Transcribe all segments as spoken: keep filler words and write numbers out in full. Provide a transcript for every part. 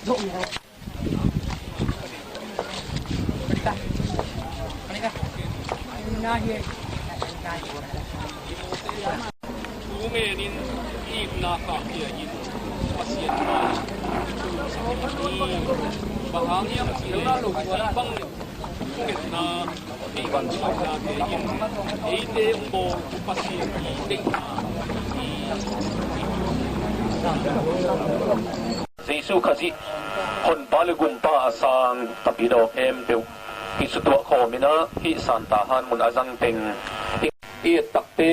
Thu ngenin itna khahkhia in Pasian mai thu sa hi. Bang hang hiam cih leh a sih bang le thungetna ei van suahnate in eite hong bawl Pasian i deihna hi. Jesuh Khazih Honpa le Gumpa a sang Tapidaw khempeuh kisutuah khawm in ah hih Santa han mun a zang teng i ettakte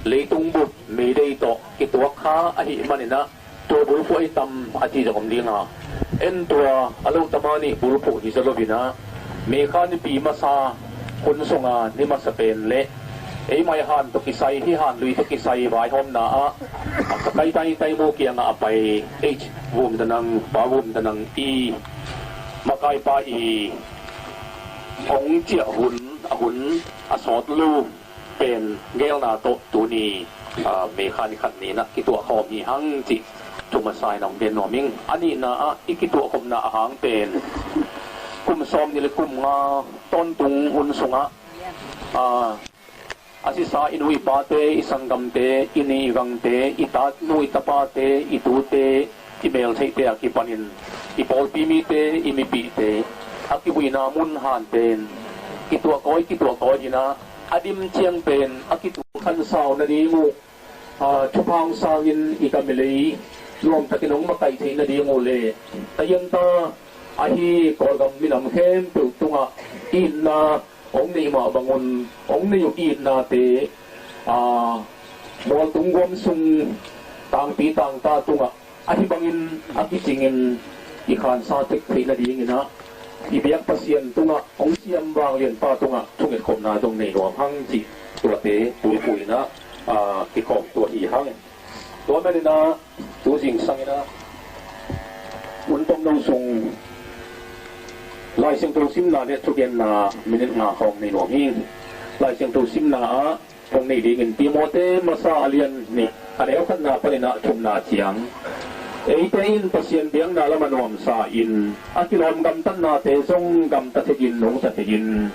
leitung bup May Day tawh kituak kha ahih manin ah tua bulphuh ahi tam a ci zong om ding a, en tua a loh tama nih bulphuh hi zaw lo in ah May kha nipi masa hun sunga ni masa pen le ei mai han tawh kisai, hih han lui tawh kisai vaihawmna ah a sakai taitai mu kiangah a pai H Vum Danang, Pa Vum Danang i makaipa i hong ciah hun, a hun a sawt lo pen geelna tawh tuni, aa, May kha ni khat ni-in ah kituah khawm hi hang cih thu masa in hong gen nuam ing. A nihna ah i kituah khopna a hang pen kum sawm nih le kum nga tawntung hun sungah, aa, a sisa i nu i pate, i sanggamte, i ni i gangte, i tanu i tapate, i tute, i meltheihte a kipanin i pawlpi mite, i mipihte a kihuhna mun han pen kituah kawi, kituah kawi in ah a dim ciang pen a kituah khansau nading uh, aa, thupha hong sangin i gam i lei nuamtakin hong makaih theih nading uh le, taiyanta ahi Kawlgam minam khempeuh tungah itna hong neih mah bangun hong neih uh itnate, aa, mualtung guam sung tangpi tangta tungah ahi bangin a kicingin i khansa tek theih nadingin ah i biak Pasian tungah hong siam vanglianpa tungah thungetkhopna zong nei nuam hang cih tuate bulphuh in ah, aa, kikhawm tuah hi hang. Tua manin ah tu zingsangin ah hun tomno sung Lai Siangtho simna le thugenna minute nga khawng nei nuam hi. Lai Siangtho simna ah hong nei dingin Timote masa a lian nih a neu khatna panin ah thumna ciang, eite in Pasian biakna lam a nuamsa in a kilawm gamtatnate zong gamta thei in nungta thei in